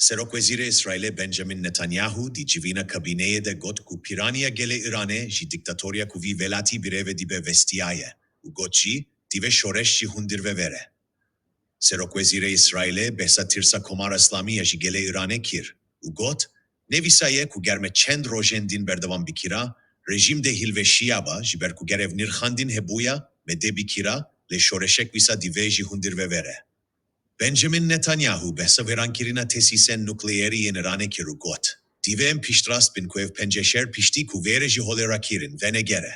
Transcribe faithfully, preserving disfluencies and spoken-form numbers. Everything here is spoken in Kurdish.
Serokwezîrê Îsraîlê Benjamin Netanyahu di civîna kabîneyê de got ku pîraniya gelê Îranê ji dîktatoriya ku vî welatî birêve dibe vestiyaye û got jî, divê şoreş ji hundir ve vere. Serokwezîrê Îsraîlê behsa tirsa Komara Îslamî ya ji gelê Îranê kir û got, ne wisa ye ku germe çend rojên din berdewam bikira, rejîm dê hilveşiyaba, ji ber ku ger ev nirxandin hebûya, me dê bikira, lê şoreşek wisa divê ji hundir ve vere. Benjamin Netanyahu behsa wêrankirina tesîsên nukleerî yên Îranê kir û got, divê em piştrast bin ku ev penceşer piştî ku vêre ji holê rakirin, venegere.